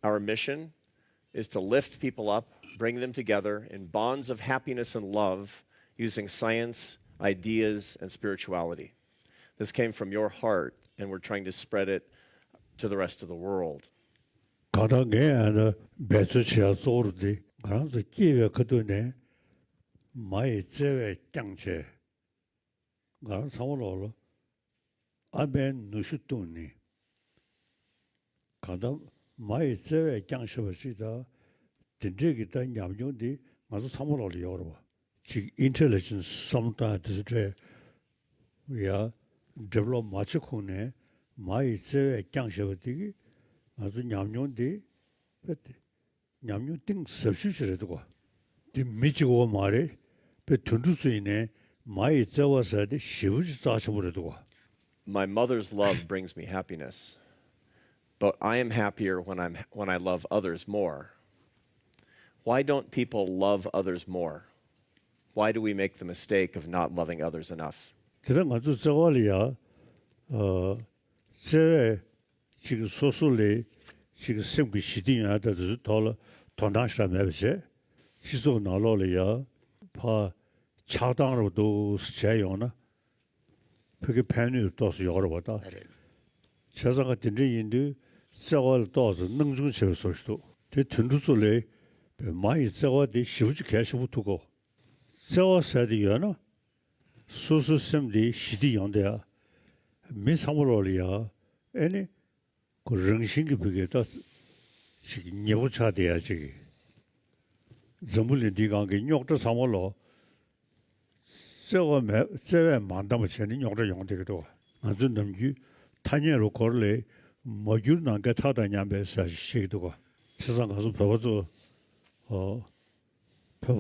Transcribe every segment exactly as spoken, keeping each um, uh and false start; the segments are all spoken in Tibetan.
Our mission is to lift people up, bring them together in bonds of happiness and love using science, ideas, and spirituality. This came from your heart, and we're trying to spread it to the rest of the world. གང་ལྟར་ངས་ཨ་ནི་འབད་རྩོལ་བྱེད་ཡ་གཙོ་བོ་རུ་འདི་ང་རང་ཚོ་སྐྱེས་པའི་ཁ་ཐུག་ནས་མ་ཡི་བརྩེ་བས་བསྐྱངས་བྱས། ང་རང་ཚང་མ་ལོག་ལ་ཨ་མའི་ནུ་ཞོ་བཏུང་ནི། གང་ལྟར་མ་ཡི་བརྩེ་བས་བསྐྱངས་བཞག་པ་ཞིག་དང་། དེ་འདྲས་ཀྱི་ད་ཉམས་མྱོང་འདི་ང་ཚོ་ཚང་མ་ལོག་ལ་ཡོད་རེད་བ། ཅིག་ཨིན་ཊེ་ལི་ཇེན་སི་བསམ་བློ་བཏང་ཡ་དེ་ཚོ་འདྲས་ཡ་ཌི་ཝེ་ལོབ་མ་བྱེད་གོང་ནས་མ་ཡི་བརྩེ་བས་བསྐྱངས་བཞག་པ་འདི་གིས་ང་ཚོ་ཉམས་མྱོང་འདི་དཔེ་དེ། ཉམས་མྱོང་གཏིང་ཟབ་ཤོས་ཤིག་རེད་འདུག་ག་འདི་མི་གཅིག་པོ་མ་རེད། དཔེ་དུད་འགྲོ་ཚོ་ཡིན་ནའི་མ་ཡི་བརྩེ་བ་ཟེར་དེ་ཞེ་པོ་ཅིག་རྩ་ཆེན་པོ་རེད་འདུག་ག My mother's love brings me happiness, but I am happier when I'm when I love others more. Why don't people love others more? Why do we make the mistake of not loving others enough? དེ་ལ་ང་ཚོ་བརྩེ་བ་ལ་ཡ་ཨ་བརྩེ་བས་ཅིག་སོ་སོ་ལས་ཅིག་སེམས་ཀྱི་ཞི་བདེ་ཡོང་ཡ་ད་དེ་ཚོའི་ཐོག་ལ་དོ་སྣང་ཞེ་དྲག་མེད་པ་བྱས། སྤྱི་ཚོགས་ནང་ལོགས་ལ་ཡ་ཕར་ཆགས་སྡང་རུ་འདུག་སེ་བྱས་ཡོང་ན་ཕ་གི་ཕན་ནུས་ཏོག་ཙམ་ཡོད་རེད་བ་ད། རེད། བྱས་ཙང་ག་དེ་འདྲ་ཡིན་དུས་བརྩེ་བ་ལ་ཏོག་ཙམ་སྣང་ཆུང་བྱས་པའི་བཟོ་ཞིག་འདུག་དེ་དུད་འགྲོ་ཚོ་ལས་པའི་མ་ཡི་བརྩེ་བ་དེ་ཞེ་པོ་ཅིག་གལ་ཆེན་པོ་ཐུག་གོ་བརྩེ་བ་ཟེར་དེ་ཡོད་ན། སོ་སོའི་སེམས་དེ་ཞི་བདེ་ཡོང་བསྡད་ཡ། མི་ཚང་མ་ལོག་ལ་ཡ། ཨེ་ནི། ཁོ་རང་བཞིན་གྱི་ཕ་གི་ད། ཅིག་ཉེ་པོ་ཆགས་བསྡད་ཡ་ཅིག་འཛམ་བུ་གླིང་འདིའི་སྒང་གི་རྙོག་དྲ་ཚང་མ་ལོག་བརྩེ་བ་མེད་བརྩེ་བས་མ་འདང་བ་བྱས་ནས་རྙོག་དྲ་ཡོང་བསྡད་ཀྱི་འདུག་ང་ཚོ་ནམ་རྒྱུན་ཐ་སྙད་རུ་སྐོར་ལས་མ་གྱུར་ནམ་མཁའི་མཐའ་དང་མཉམ་པའི་ཟེར་ཞིག་བཤད་ཀྱི་འདུག་ག་བྱས་ཙང་ང་ཚོ་བོད་པ་ཚོ། ཨོ།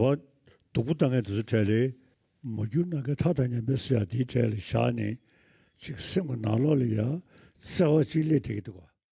བོད་པ་སྡུག་པོ་བཏང་མཁན་དེ་ཚོ་གྲས་ལས། མ་གྱུར་ནམ་མཁའི་མཐའ་དང་མཉམ་པའི་ཟེར་ཡ་དེའི་གྲས་ལ་བཞག་ནས་ཅིག་སེམས་ཀྱི་ནང་ལོགས་ལ་ཡ་བརྩེ་བ་ཅིག་སླེབས་བསྡད་ཀྱི་འདུག་ག